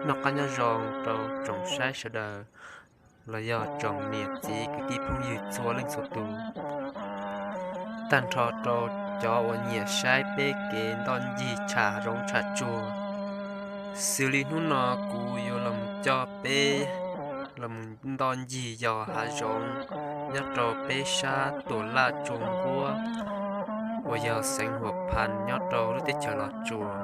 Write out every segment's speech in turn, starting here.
Noj qab nyob zoo rau tsoom saib sawv daws, los yog tsoom niam txiv kwv tij phooj ywg txhua leej txhua tus, tag nrho rau cov uas nyiam saib peb kev ntoj ncig tsham zoov tsham tsuag. Xws li hnub no kuv yuav los coj peb los mus ntoj ncig yos hav zoov nyob rau peb sab Tuam Laj Tsua Nquab, uas yog xeev Huam Phas nyob rau lub teb chaws Los Tsuas,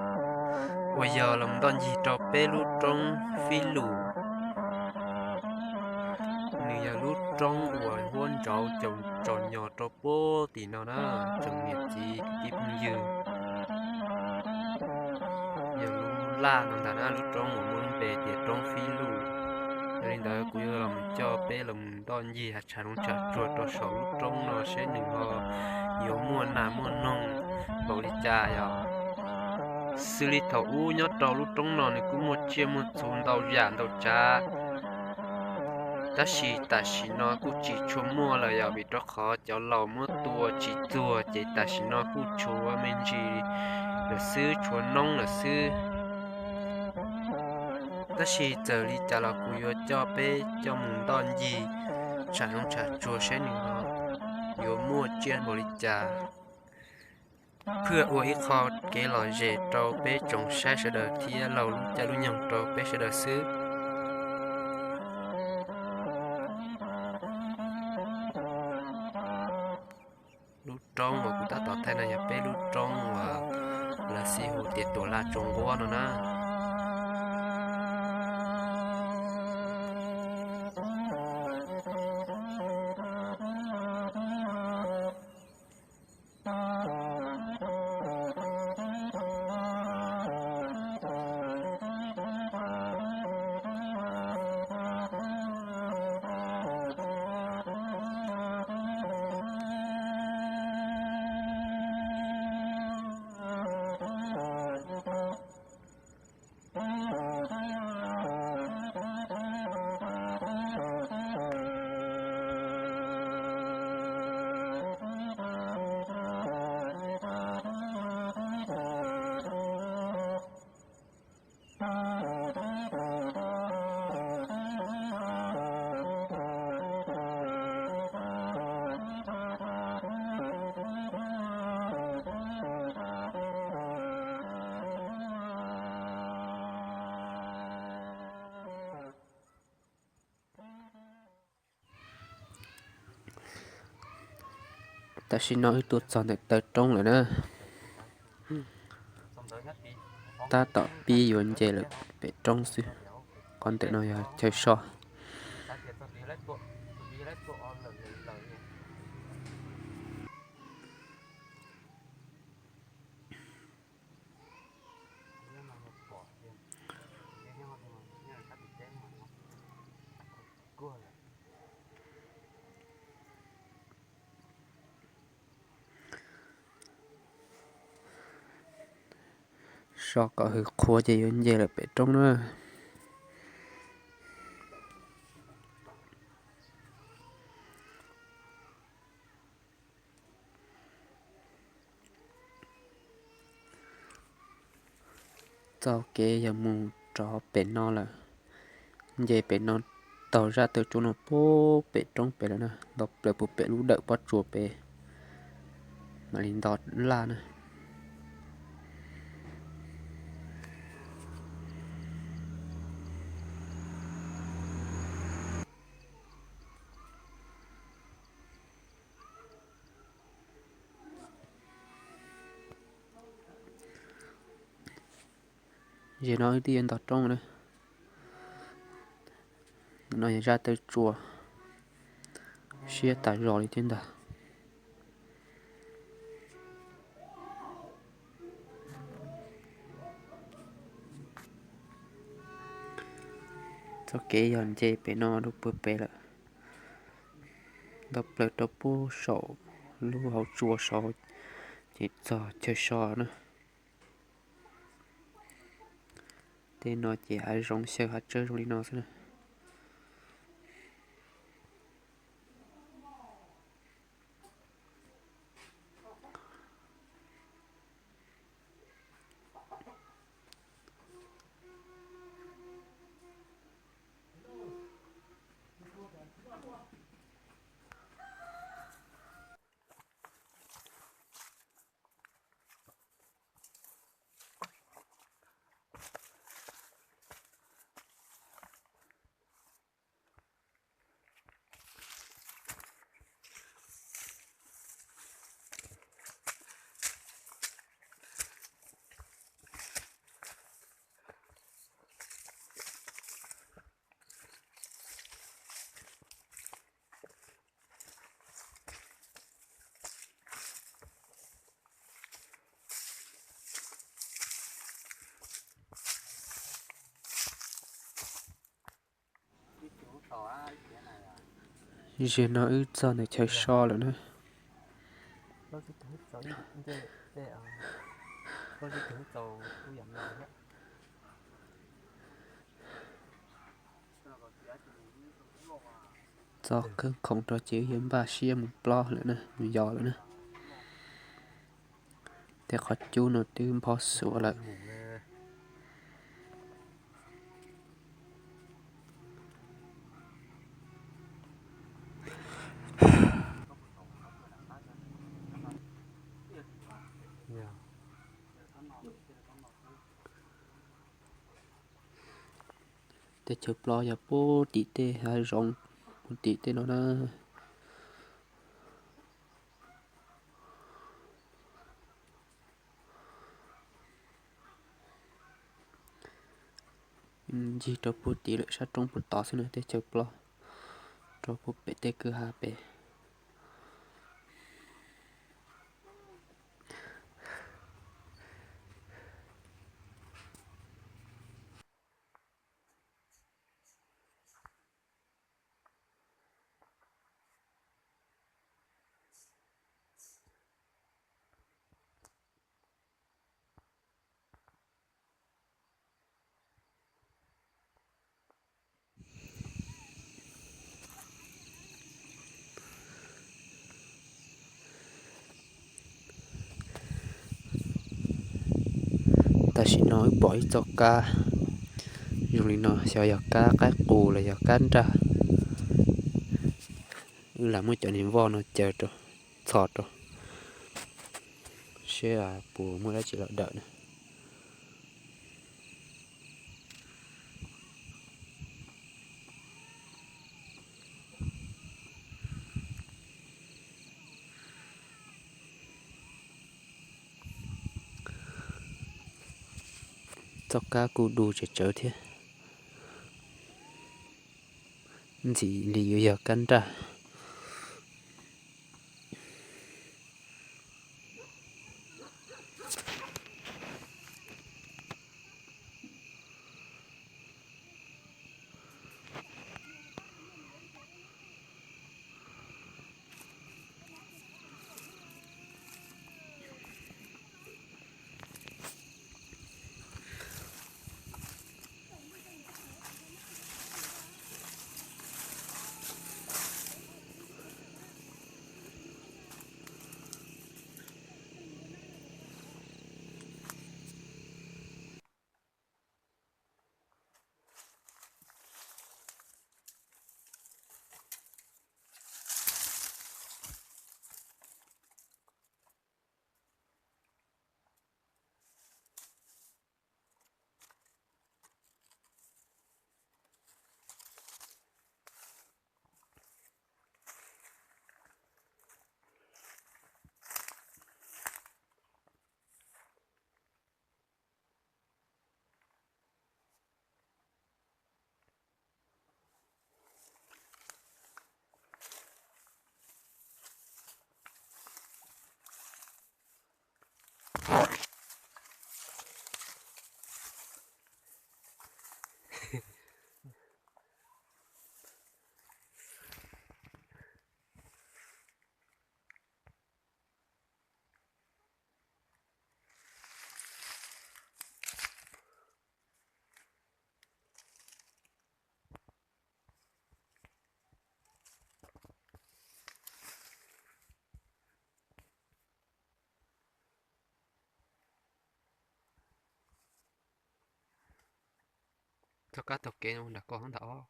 uas yog los ntoj ncig rau peb lub roob Fib Lus. Nws yog lub roob uas huab ntsauv caum tsom nyom rau puag tim no na, tsoom niam txiv kwv tij phooj ywg. Yog lub laj no ntag na, lub roob uas muaj lub npe tias roob Fib Lus. Yog li ntawd kuv yuav los coj peb los mus ntoj ncig hav tsham zoov tsham tsuag rau saum lub roob no seb nws ho yuav muaj nas muaj noog npaum li cas yom. Xws li thaum ub nyob rau lub roob no nws kuj muaj tsiaj muaj txhu ntau yam ntau tsav, tab sis tam sim no kuj tsis tshua muaj lawm yom, vim rau qhov cov laus muab tua tsis txuag ces tam sim no kuj tshuav me ntsis lawm xwb, tshuav noob lawm xwb. Tab sis txawm li cas los kuv yuav coj peb coj mus ntoj ncig tsham zoov tsham tsuag seb nws ho yuav muaj tsiaj npaum li cas, phwj ua ib qho kev lom zem rau peb tsoom saib sawv daws thiab laug lub caij lub nyoog rau peb sawv daws xwb. Lub roob uas kuv tab tom thaij no yog peb lub roob uas lawv xib hu tias Tuam Laj Tsua Nquab no na. Tam sim no wb tuaj txog ntawm taw roob lawm na. Tab tom pib yuav nce lawm pem roob xwb. Qhov ntawm no yog chaw so. So kom hws qhua ces yuav nce lawm pem roob na. Txoj kev yog mus rov pem no lawm. Nce pem no taug zaj taw tsua no puag pem roob pem lawm na, nto plaws puag pem lub dawm pob tsuas pem mam li nto laj na. Ze no wb twb yuav nto roob na. No yog zaj taw tsua siab tas zog li thiab ntag. Txoj kev yog nce pem no dua puag pem lawm, nto plaws rau puag saum lub hauv tsua saud ces txog chaw so na. Tej no ces hav zoov xyaw hav tsawb zoo li no xwb na. Zaum no wb txog ntawm chaw so lawm na. Txog khawb khoom rau ces wb yuav npaj siab mus plob lawm na, mus yos lawm na. Tej qhov cub no twb nphob xuav lawm. Tej chaw plob yog puag tim tej hav zoov, puag tim tej no na. Ncig rau puag tim lawm sab roob puag tod xwb na, tej chaw plob rau puag pem tej kwj ha pem. Tam sim no wb pom ib txoj kab zoo li no, xyov yog kab qaib qus los yog kab nraj. Wb lam muab cov niag voj no caw rau, txhos rau, seb puas muaj dab tsi los dawm na. Txoj kab kuj du tsawv tsawv thiab, ntxim li yuav yog kab nraj. Txoj kab taug kev no nram koj ntag os.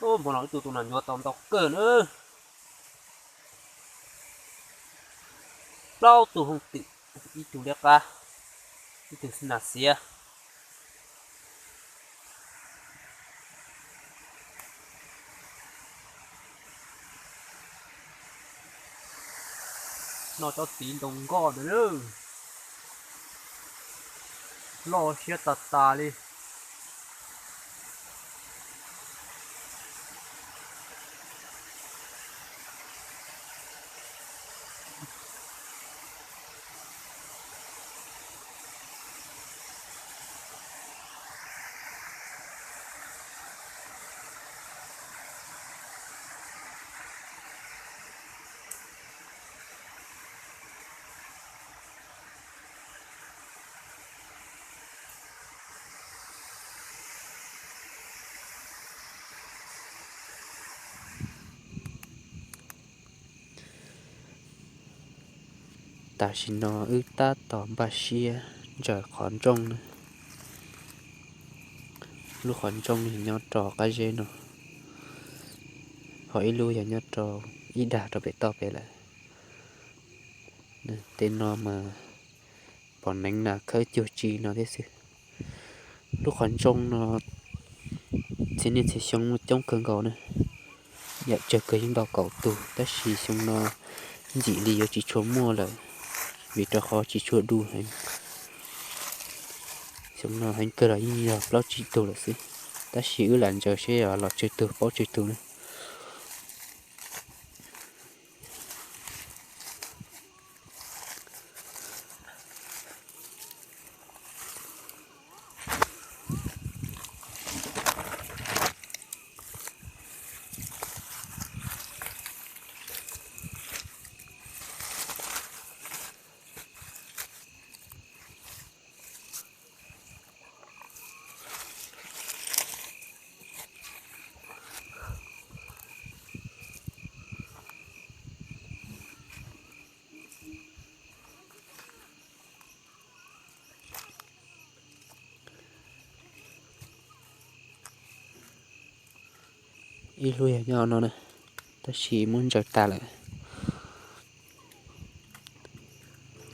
Ub, hmo no ib tug tua nas ncuav tau ntau kawg na. Plaub tug hooj twm, ib tug liab qab, ib tug nas xiav. Noj cov txiv ntoo nkoj ntawd na, loj siab tas tas li. Tam sim no wb tab tom npaj siab ntsaws qhov ntsooj na. Lub qhov ntsooj yog nyob rau qab zeb no, ho ib lub yog nyob rau ib dag rau pem toj pem lawm. Tej no mas pom neev nas khawb cuag tsi no thiab xwb. Lub qhov ntsooj no txhia niaj txhia xyoo muaj coob kawg nkaus na, yam tsawg kawg yeej tau kaum tug, tab sis xyoo no ntxim li yuav tsis tshua muaj lawm, vim rau qhov tsis tshua du heev. Xyoo no heev kawg los yeej yog plaub tsib tug lawm xwb, tab sis wb lam ntsaws seb los tsawg tug paub tsawg tug na. Ib lub yog nyob no na, tab sis muab ntsaws tas lawm.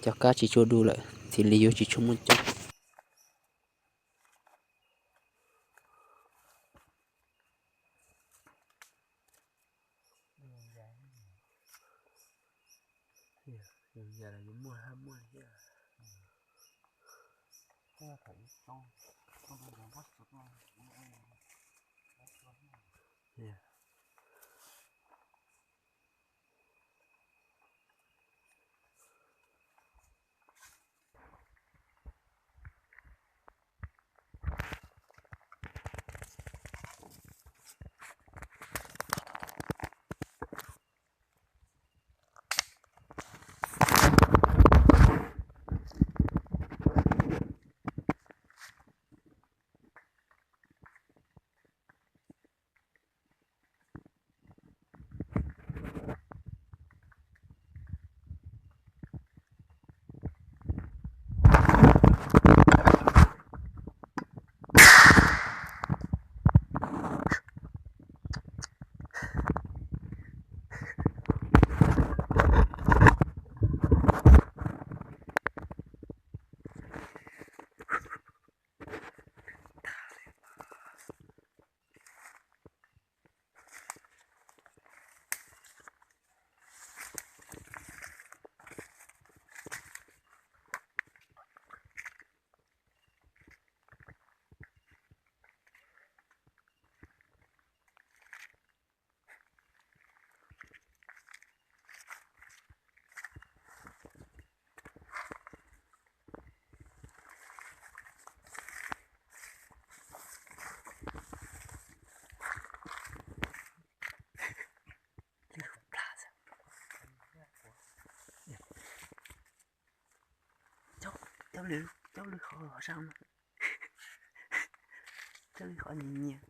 Cov kab tsis tshua du lawm, ntxim li yuav tsis tshua muaj coob. Coj lwm, coj lwm qhov sab no, coj lwm qhov nyias nyias.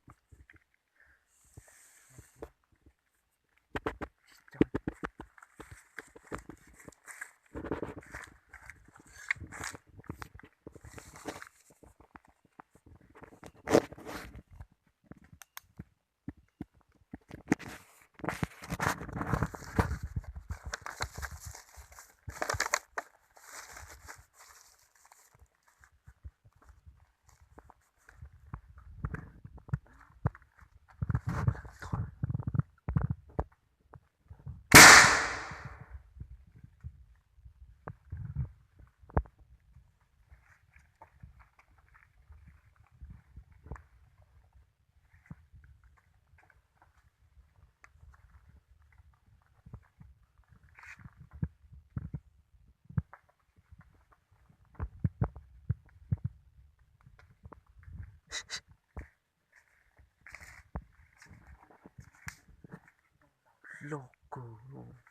Loj kawg.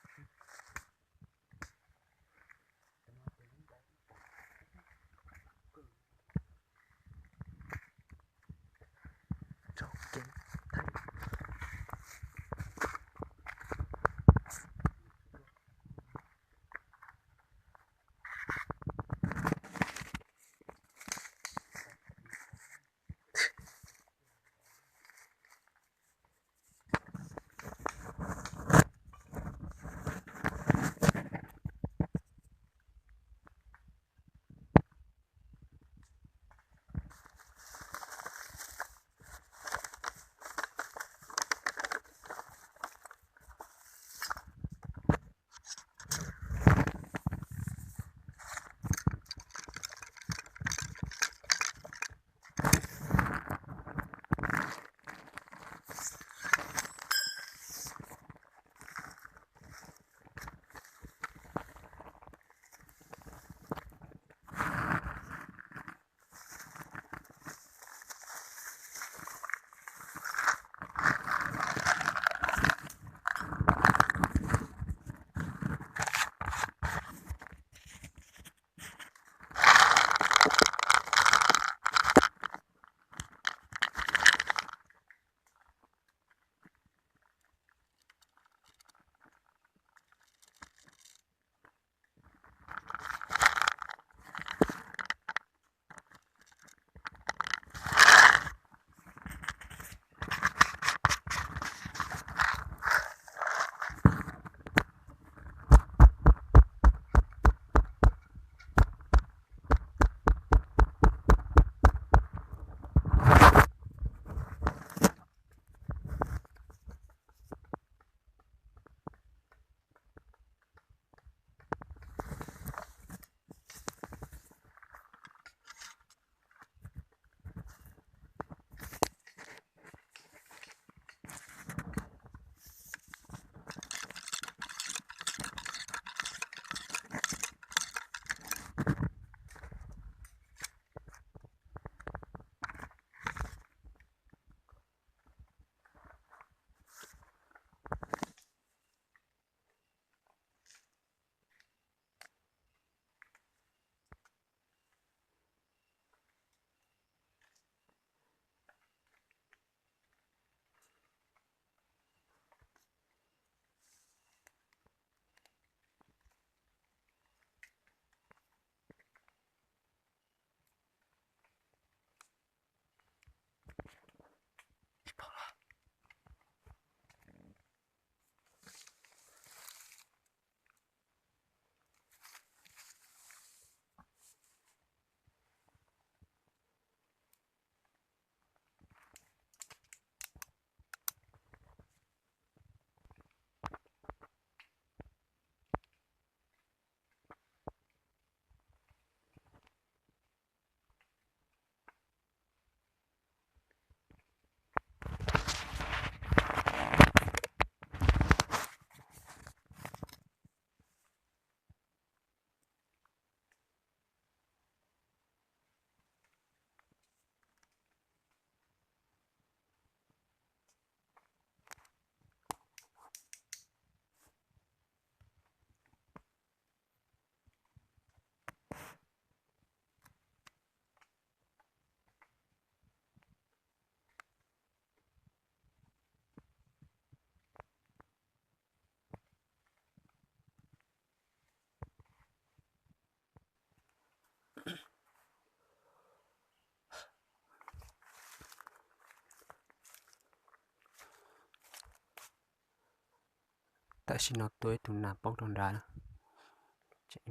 Tam sim no tua ib tug nas poob rau nrad,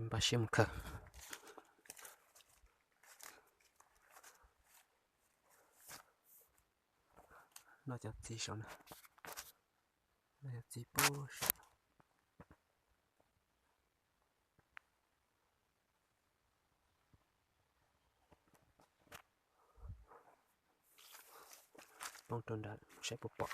npaj siab mus khaws. Noj cov txiv saum na, noj cov txiv pub saum. Poob rau nrad saib puas pom.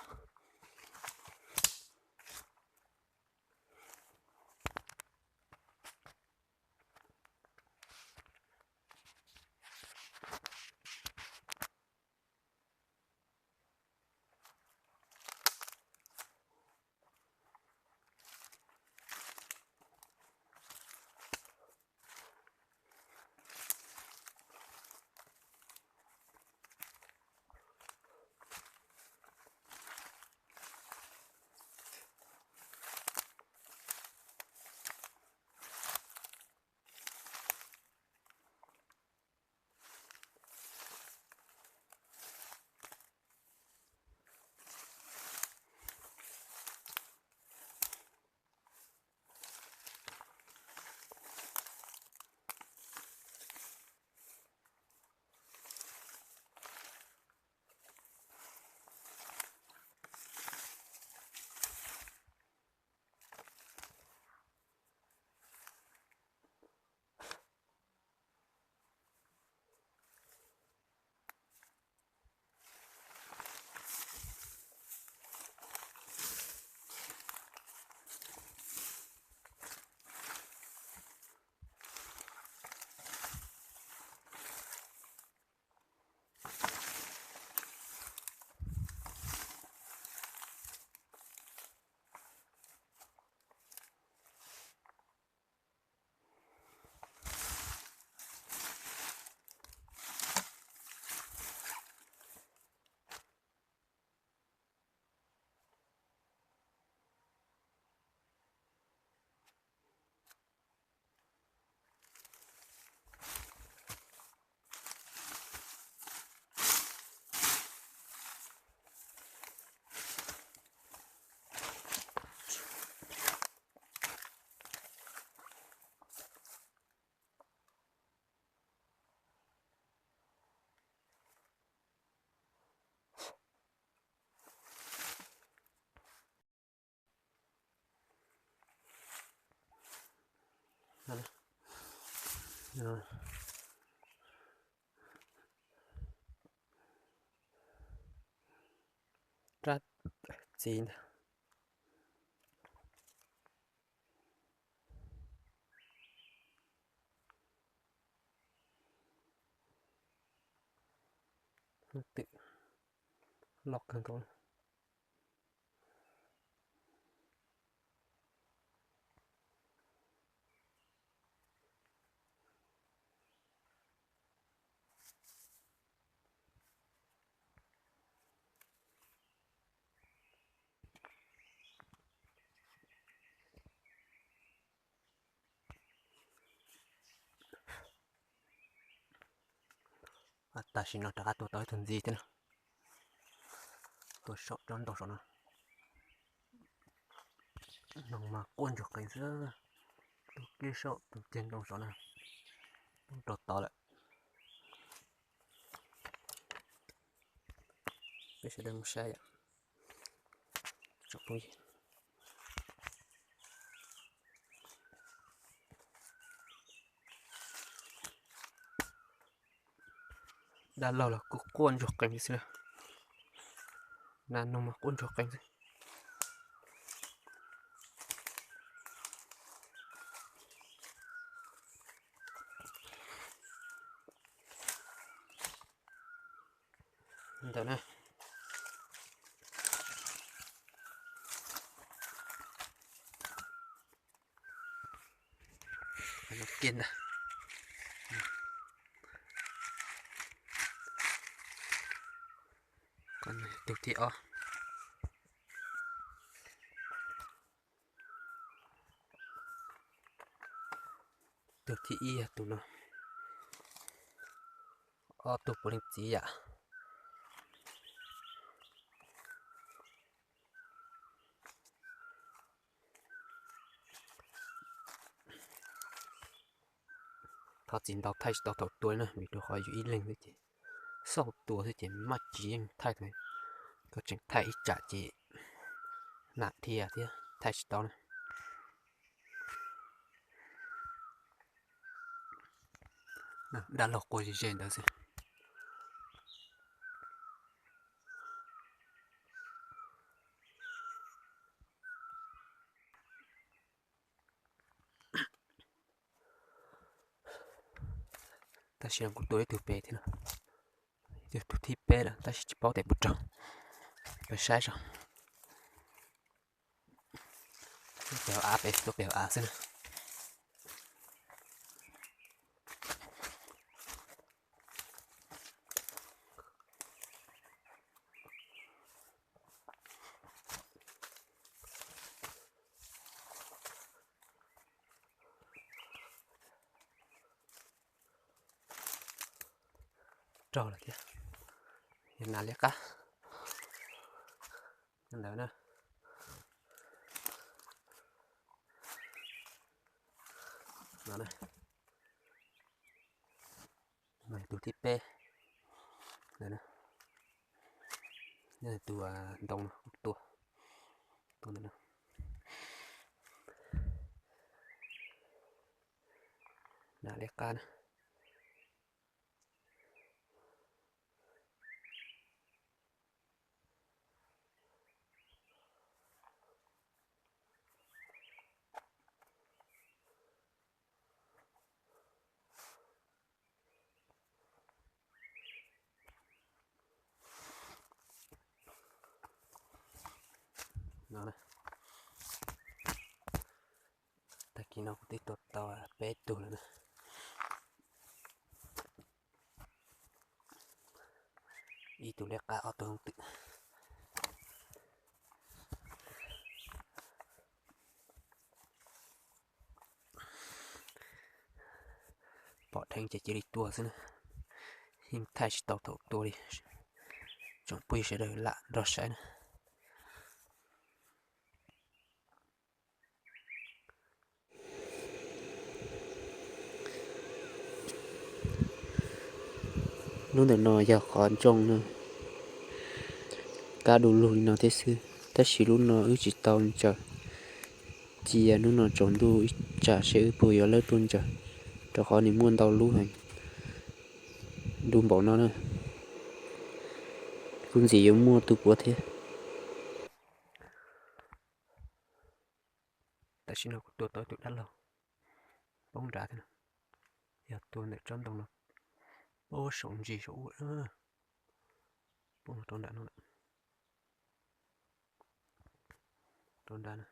Rab txiv ntag. Twm loj kawg nkaus. Tam sim no rov qab tua tau ib tug ntxiv thiab na. Tua saum tsob ntoo saum no. Noog mas quaj ntsuag qees xwb. Tus kib saum tus ceg ntoo saum no. Rau tod lawm. Peb sawv daws mus saib yom. Dab laug los kuj quaj ntsuag qees xwb. Nas noog mas quaj ntsuag qees xwb. Ntawm na. Kiag ntag. Tus thib ob. Tus thib ib yog tus no. Ob tug puav leej txiv yam. Thov txim ntau thaij tsis tau thaum tua na, vim rau qhov yus ib leeg xwb ces xauj tua xwb ces maj tsis yeej thaij. Koj tseem thaij ib tsam ces nam dhia thiab thaij tsis tau na. Dab laug quaj ze ze ntawd xwb. Tam sim no kuv tua ib tug pem thiab no, tus thib peb lawm tab sis tsis paub tias puas raug. Peb saib saib. Tuaj pem hauv av, peb tuaj pem hauv av xwb na. Raug lawm thiab. Yog nas liab qab ntawd na. Tus thib peb, tus ntoo no tua, tua ntawm no. Nas liab qab na. Tag kis no kuv twb tua tau peb tug lawm na. Ib tug liab qab, ob tug hoob twm. Pom dheev ces cia li tua xwb na, yeej thaij tsis tau thaum tua li. Tsoom phooj ywg sawv daws lam nrog saib na. Lub ntawm no yog qhov ntsooj na, kab du lug li no thiab xwb, tab sis lub no wb tsis tau ntsaws. Cia hnub no tsaus ntuj ib tsam seb wb puas yuav lawb tuaj ntsaws. Rau qhov nws muaj ntau lub heev, lub npaum no na, kuj ntxim yuav muaj tus puav thiab. Tam sim no kuv tua tau tus dab laug poob nrad thiab no, yog tua ntawm tsob ntoo no, poob saum ntsis saum ub, poob rau nram no, rau nrad na.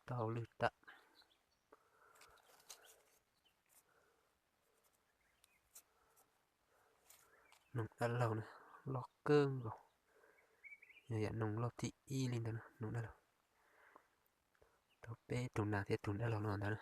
Tau lwj tam. Noog dab laug na, loj kawg nkaus, yog yam noog loj thib ib li ntawd na, noog dab laug. Tau peb tug nas thiab tus dab laug no ntawd na.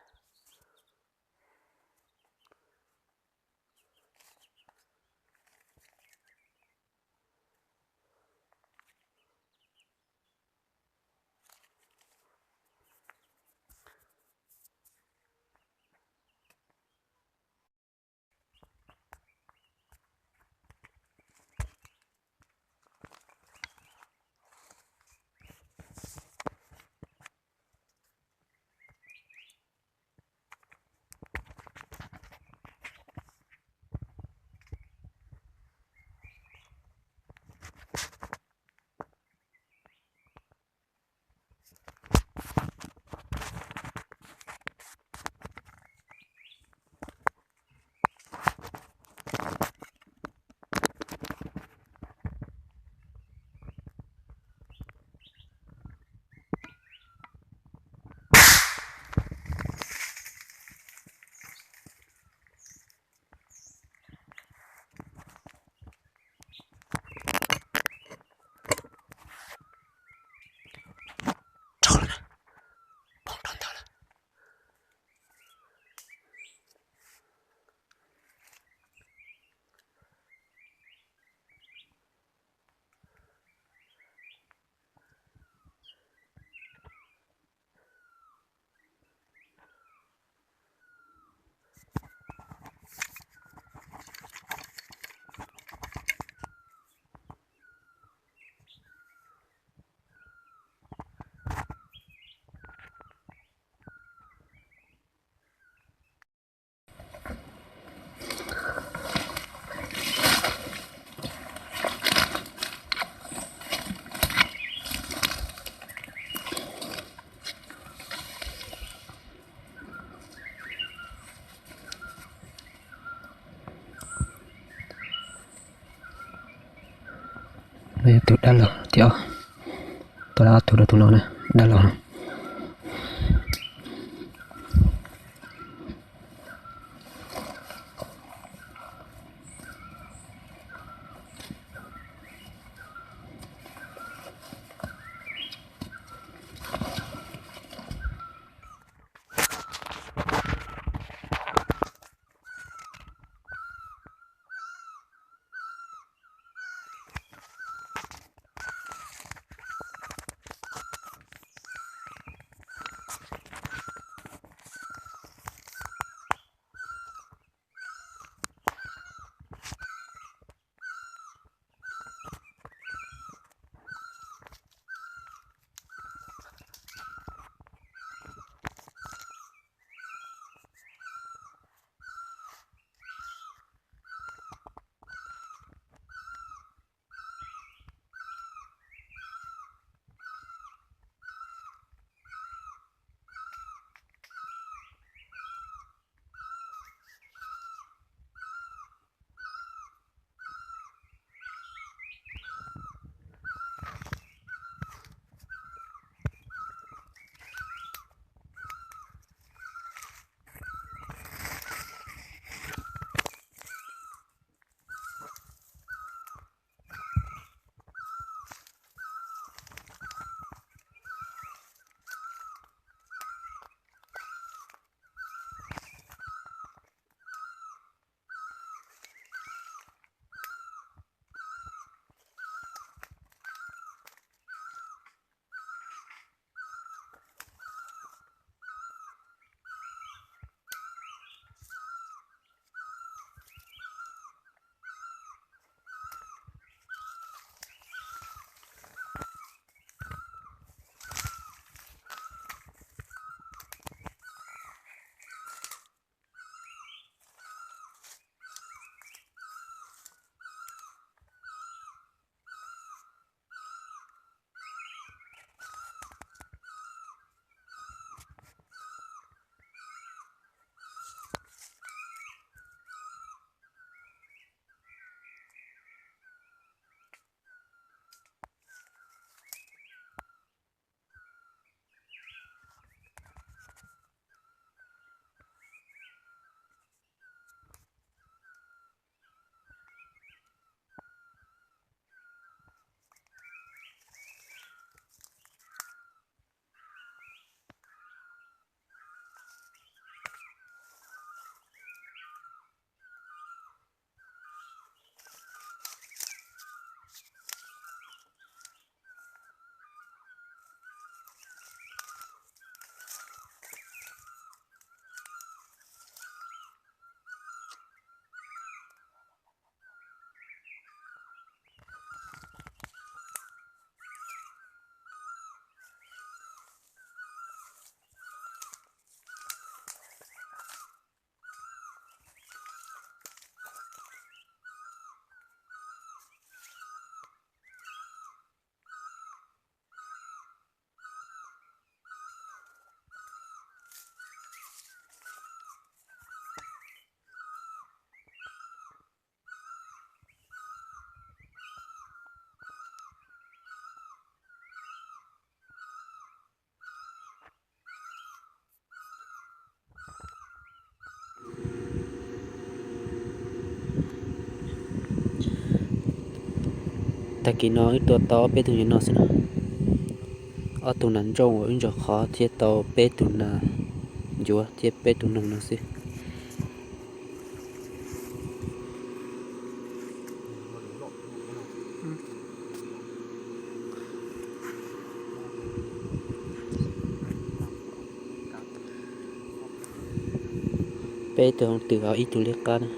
Rau lawm na, poob rau ntawd lawm. No yog tus dab laug thib ob, tua ob tug rau tus no na, dab laug no. Tag kis no wb tua tau ob peb tug nyuag no xwb na. Ob tug nas ntsooj uas wb ntsaws qhov thiab tau peb tug nas ncuav thiab peb tug noog no xwb. Peb tug hoov twm ho ib tug liab qab na.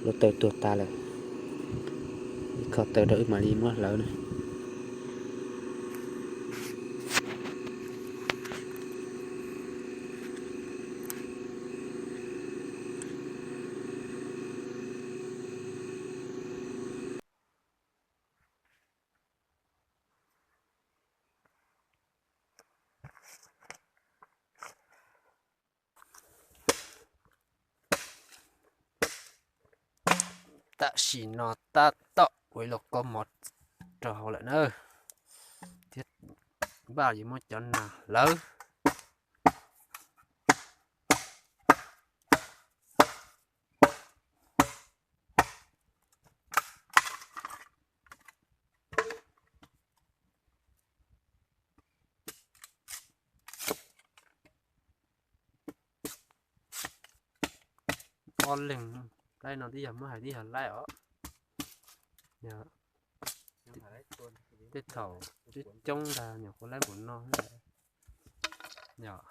Hluav taws tuag tas lawm, ib qho taws rau wb mam li muab hlawv na. Tam sim no tab tom ua ib los koj mov rau hauv lawm na, thiab npaj yuav muab cov nas hlawv. Ob leeg laib no twb yog muab hais twb yog laib os. Tej thaum twb coob ntag nyuam qhuav laib npaum no. Yog.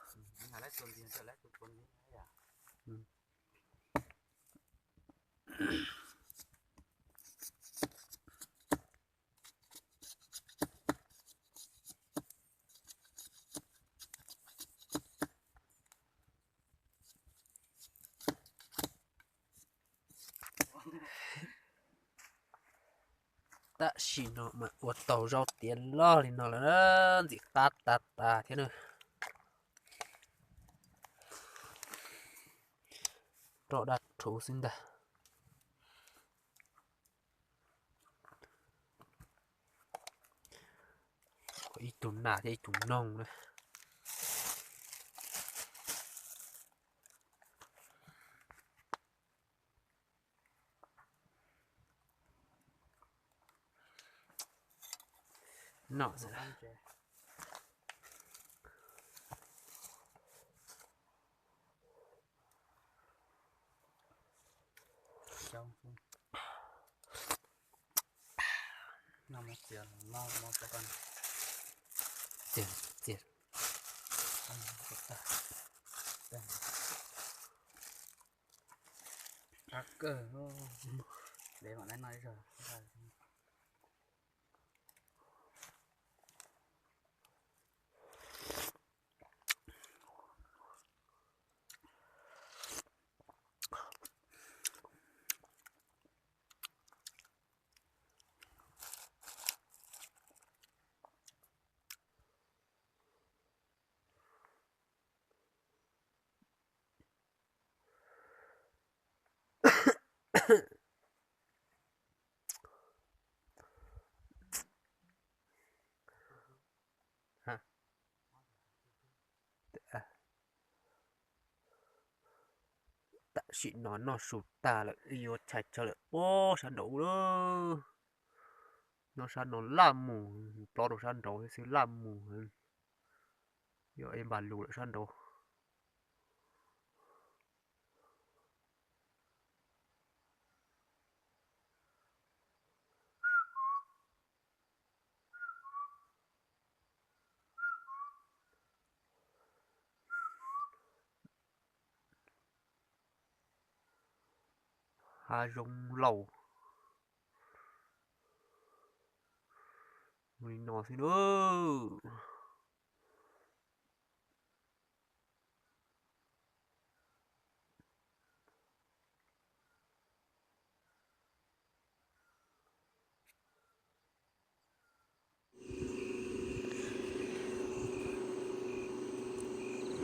Tam sim no mas ua tau zaub tiav loj li no lawm, ntxim qab tas tas thiab na. Roj daj rhuv xwb ntag. Ib tug nas thiab ib tug noog na. No xwb. Qab kawg, dev mam lab no ib zaug. Tam sim no noj su tag lawm, wb yuav tshais tsawv lawm. Ub, sab nraud ub lawm. Noj sab no laj mus, ploj rau sab nraud thiab xwb, laj mus. Yog ib npaj lug lawm sab nraud. Hav zoov laus li no xwb na.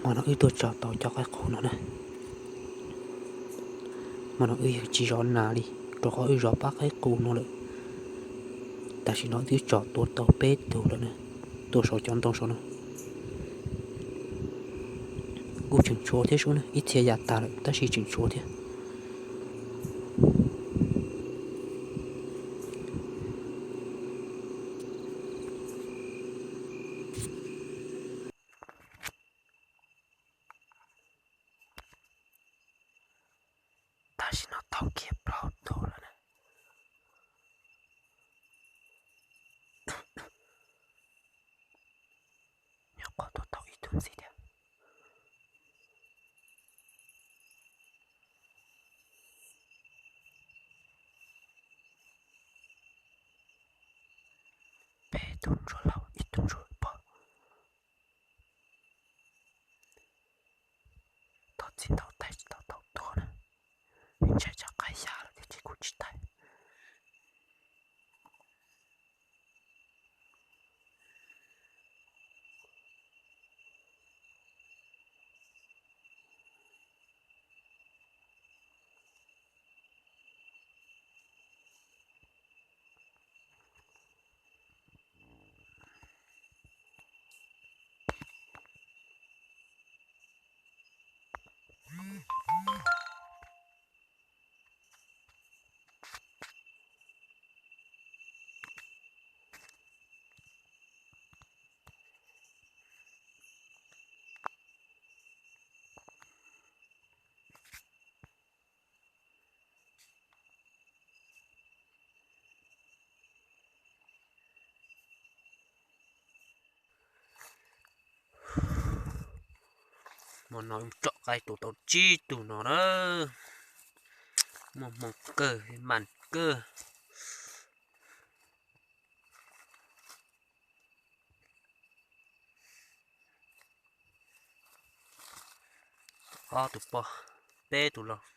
Hmo no wb tuaj tso tau cov qaib qus no na. Hmo no wb yeej tsis zov nas li, rau qhov wb zov pab qaib qus no lawm. Tam sim no twb tso tua tau peb tug lawm na. Tuaj saum cov ntoo saum no. Kuj tseem tshuav thiab sub na, ib txhia ya tag lawm tab sis tseem tshuav thiab. Tam sim no tau kiag plaub tug lawm na. Nyuam qhuav tuaj tau ib tug ntxiv thiab. Peb tug ntsuag laus, ib tug ntsuag pog. Thov txim ntau tais tsis tau tau tuaj na, ntshai tsam qaib ya lawm thiab ces kuv tsis tais. Hmo no wb tsom qaib tua tau tsib tug no na. Muaj hmoo kawg, mas kawg. Ob tug poj, peb tug laus.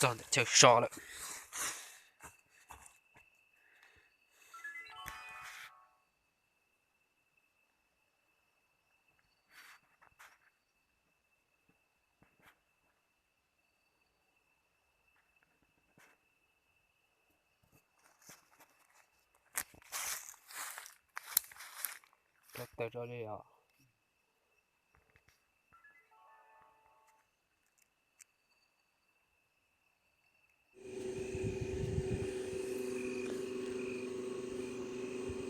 Txog ntawm chaw so lawm. Tawm tawm rau li os.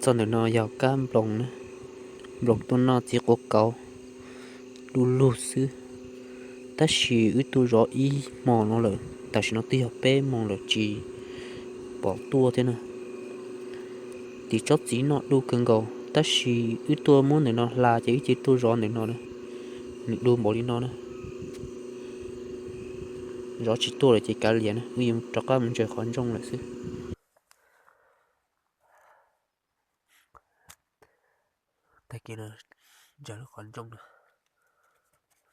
Txog ntawm no yog kab nploos na, nploos tuaj noj txiv quav kauv du lug xwb. Tab sis wb tuaj zov ib hmo no lawm, tam sim no twb yog peb moos lawm tsis pom tuaj thiab na. Tim tsob txiv noj du kawg nkaus, tab sis wb tuaj muab ntawm no hla ces wb cia tuaj zov ntawm no na. Nws du npaum li no na. Zov tsis tuaj lawm ces kav liam na, wb yuav rov qab mus ntsaws qhov ntsoog lawm xwb. Tag kis no ntsaws lub qhov ntsoog no,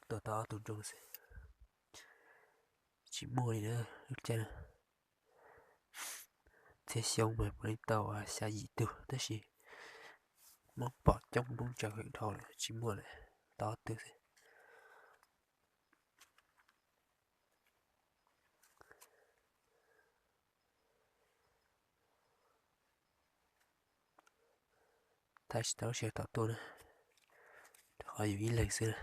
tua tau ob tug ntsoog xwb. Tsis muaj li na, lub caij no. Txhiab xyoob mas puav leej tau xya yim tug tab sis muab pom coob, muab ntsaws heev dhau lawm tsis muaj lawm, tau ob tug xwb. Thaij tsis tau lub sij hawm tom tuaj na, rau qhov yus ib leeg xwb na.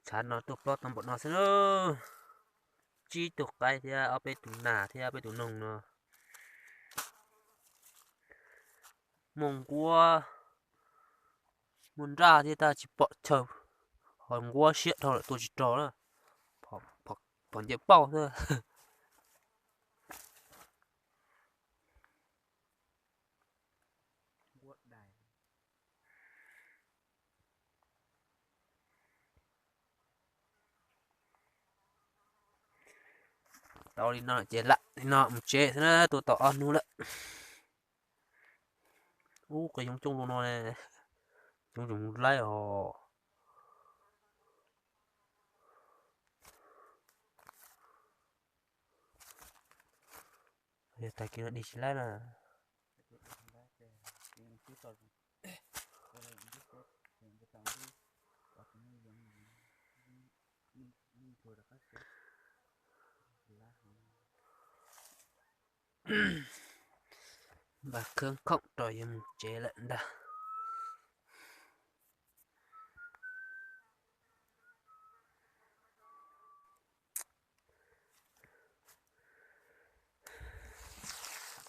Tshav no tuaj plob tau npaum no xwb na. Tsib tug qaib thiab ob peb tus nas thiab ob peb tus noog no. Muaj nquab, muaj nraj thiab tab tsis pom chaw, ho nquab siab dhau lawm tua tsis rau na, phom nce pauj xwb. Tau li no ces lam li no mus tsev xwb na, tuaj tau ob hnub lawm. Ub, qe yoov coob li no ne, yoov zoo laib os. Yog tag kis no dig tsis laib na. Npaj khawb khoom rau yuav mus tsev lawm ntag.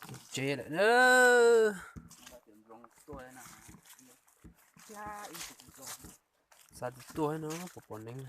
Mus tsev lawm na. Xa tus tuaj no pom pom neev.